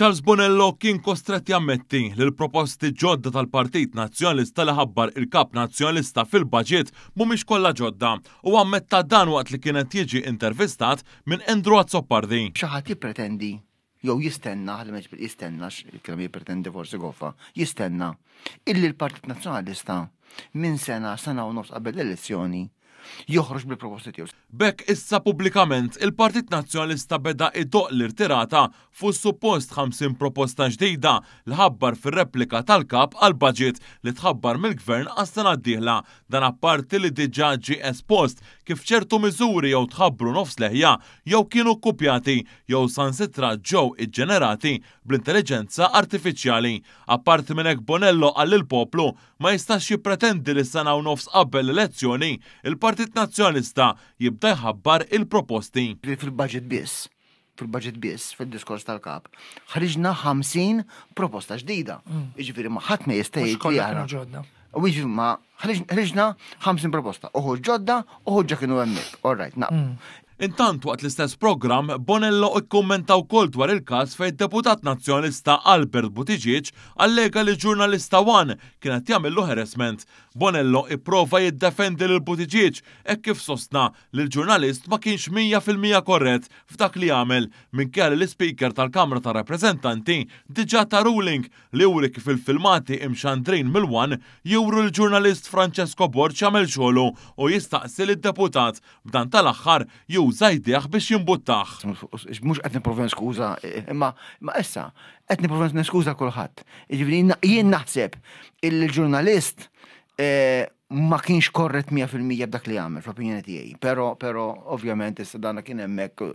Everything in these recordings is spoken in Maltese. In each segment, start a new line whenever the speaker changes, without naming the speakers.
Charles Bonello kien kostrett jammetti li l-proposti ġodda tal-Partit Nazzjonalista li ħabbar il-Kap Nazzjonalista fil-Baġit mhumiex kollha ġodda u ammetta dan waqt li kien qed jiġi intervistat minn Andrew Azzopardi.
Xi ħadd jippretendi jew jistenna, ħalli ma jistenna, il-kelma jippretendi forsi goffa, jistenna illi l-Partit Nazzjonalista minn sena, sena u nofs qabel l-elezzjoni joħroġ bil-proposti tiegħu.
B'hekk issa pubblikament il-Partit Nazzjonalista beda idoqq l-irtirata fuq is-suppost 50 proposta ġdida li ħabbar fir-replika tal-Kap għall-Budget li tħabbar mill-Gvern għas-sena d-dieħla. Dan apparti li diġà ġie espost kif ċertu miżuri jew tħabbru nofs leħja jew kienu kkupjati jew sansitra ġew iġġenerati bl-intelliġenza artifiċjali. Apparti minn hekk Bonello qal lill-poplu ma jistax jippretendi li sena u nofs qabel l-elezzjoni, il-Partit Nazzjonalista jibda jħabbar il-proposti.
Fil-budget biss, fil-budget biss, fid-diskors tal-Kap, ħriġna 50 proposta ġdida. Jiġifieri ma ħadd ma jista' jgħid li aħna. U jiġifieri ma ħriġna 50 proposta, uħud ġodda, uħud ġa kienu hemmhekk. All right, naqblu.
Intant waqt l-istess programm, Bonello ikkummenta wkoll dwar il-każ fejn id-deputat Nazzjonalista Albert Buttigieg allega li ġurnalista one kien qed jagħmillu harassment. Bonello ipprova jiddefendi lil Buttigieg hekk kif sostna li l-ġurnalist ma kienx 100% korrett f'dak li għamel minkejja li l-Ispeaker tal-Kamra tar-Rappreżentanti diġà ta ruling li juri kif il-filmati imxandrin mill-ONE juru l-ġurnalist Francesco Borg jagħmel xogħlu u jistaqsi lid-deputat b'dan tal-aħħar juża jdejh biex jimbuttah.
Mhux qed nipprova niskuża, imma issa qed nipprova niskuża kulħadd. Jiġifieri jien naħseb illi l-ġurnalist ma kienx korrett 100% b'dak li għamel fl-opinjoni tiegħi, però però ovvjament issa dana kien hemmhekk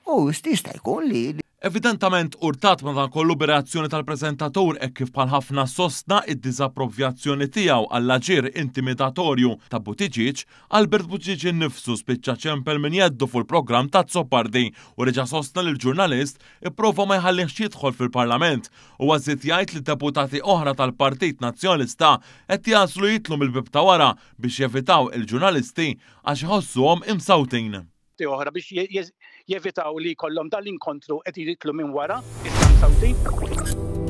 u jista' jkun li
Evidentament urtat madankollu bir-reazzjoni tal-preżentatur hekk kif bħal ħafna sostna d-diżapprovjazzjoni tiegħu għall-aġir intimidatorju ta' Buttigieg, Albert Buttigieg innifsu spiċċa ċempel minn jeddu fuq il-programm ta' Azzopardi u reġa' sostna li l-ġurnalist ipprova ma jħallihx jidħol fil-Parlament. Huwa żied jgħid li deputati oħra tal-Partit Nazzjonalista qed jagħżlu jidħlu mill-bieb ta' wara biex jevitaw il-ġurnalisti għax iħossuhom imsawtin.
Oħra biex jevitaw li jkollhom dan l-inkontru qed jidħlu minn wara, iżda msawtin.